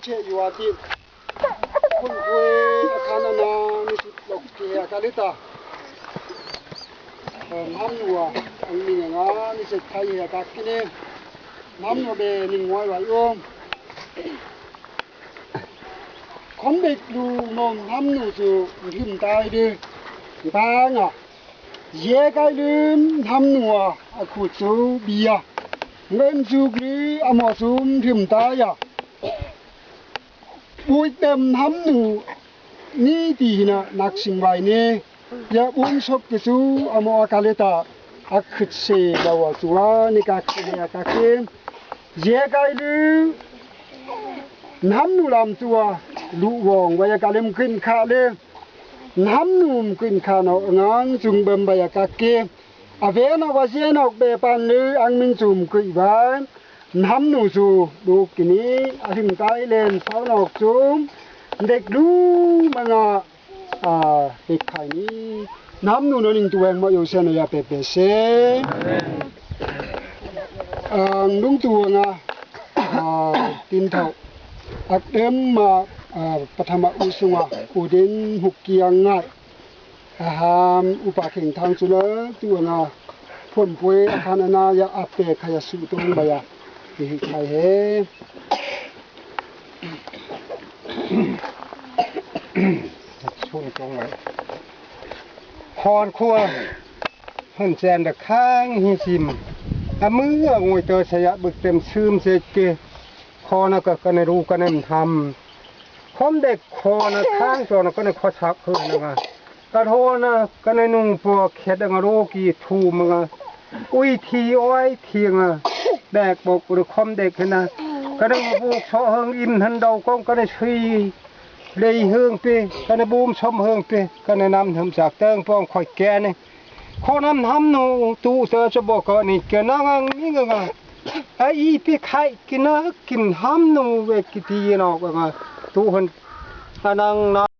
ເຊຍຢູ່ອາທິດ ຄຸນຄຸຍອາຄານອານາ ນິສິດລັອກເກຍກາລິຕາ ເອີ ນຳໜູອາ ອັນມີງານ ນິສິດໄທເຮກາກິນີ ນຳໜູເບນິງວາຍວາຍໂອມ ຄອມເດັກລູນົມ ນຳໜູຊູ ທິມຕາຍເດ ບາງອາ ເຢກາຍລືມ ນຳໜູອາ ອາຄູດຊູເບຍ ເງິນຊູກລື ອາໝໍຊູມ ທິມຕາຍອາ ປູຍເຕັມທຳນູ ນີຕີນະ ນັກຊິງໄວນີ ຢາບຸນສົບກິຊູ ອາໂມອາກາເລຕາ ອາຄຶດເຊ ລາວາຊູວາ ນິກາເຄຍາກາເຄ ເຢກາຍລື ນຳນູລຳຕົວ ລຸວອງ ໄວຍາກາເລັມຂຶ້ນຄາເລ ນຳນູມຂຶ້ນຄານອກງານ ຈຸງເບິ່ມໄວຍາກາເກ ອາເວນອາວາເຊນອກເບປານລື ອັງມິນຈຸມກຸຍວານ ນຳນູຊູ ດູກິນີ ອາທິງໄກເລນ ຊາວນອກຈຸມ ເດັກດູມະງາ ອາ ເຮັກໄຂ່ນີ ນຳນູນອນິງຕຸແວງມະໂຍເຊນຍາເປເປເຊ ອາ ລຸງຕຸວງາ ອາ ຕິນເທົາ ອັກເດັມມາ ອາ ປະທະມະອຸສຸງວາ ອູດິນ ຮຸກກິຍັງງາຍ ອາຫານອຸປາເຂັງທາງຈຸເລີ ຕຸອະນາ ຜົນປຸຍ ອາຄານອານາ ຍາອາເປ ຂະຍະສຸຕົງ ບາຍາ ເຮ ເຮ ເຮ ຊຸນຕົງໄວ້ ຄອນຄົວ ເຮືອນແຊນ ດະຄາງ ຫີຊິມ ອາມື ອາງວຍເຕີ ຊະຍະ ບຶກເຕັມຊຶມ ເສດເກ ຂໍນະກະ ກະໃນລູກ ກະໃນທຳ ຄອມເດັກ ຂໍນະທາງ ຈອນະກະໃນ ຂໍສັກ ເຮີນະ ກະໂທນະ ກະໃນນຸ່ງ ປອກເຂດ ອະງະໂລກີ ທູມະ ອຸຍ ທີ ອອຍ ທີງະ ແບກ ບອກ ຄອມເດັກ ຫັ້ນນະ ກະໃນບຸກ ເຊາະ ເຮີງ ອີມ ທັນ ເດົາ ກອງ ກະໃນຊີ ເລຍ ເຮີງ ເປ ກະໃນບູມ ຊົມ ເຮີງ ເປ ກະໃນນຳ ເຮີມ ຈາກ ເຕີງ ປອງ ຄອຍ ແກ ນີ້ ຂໍນຳທຳນູ ຕູເຕີ ຈະ ບອກ ກະ ນິ ກະ ນາງ ອັງ ມິ ງ ອາ ອີ ປິ ໄຄ ກິນ ນາ ກິນ ທຳນູ ເວ ກິ ຕີ ນອກ ອາ ຕູ ຫັ້ນ ອາ ນາງ ນາ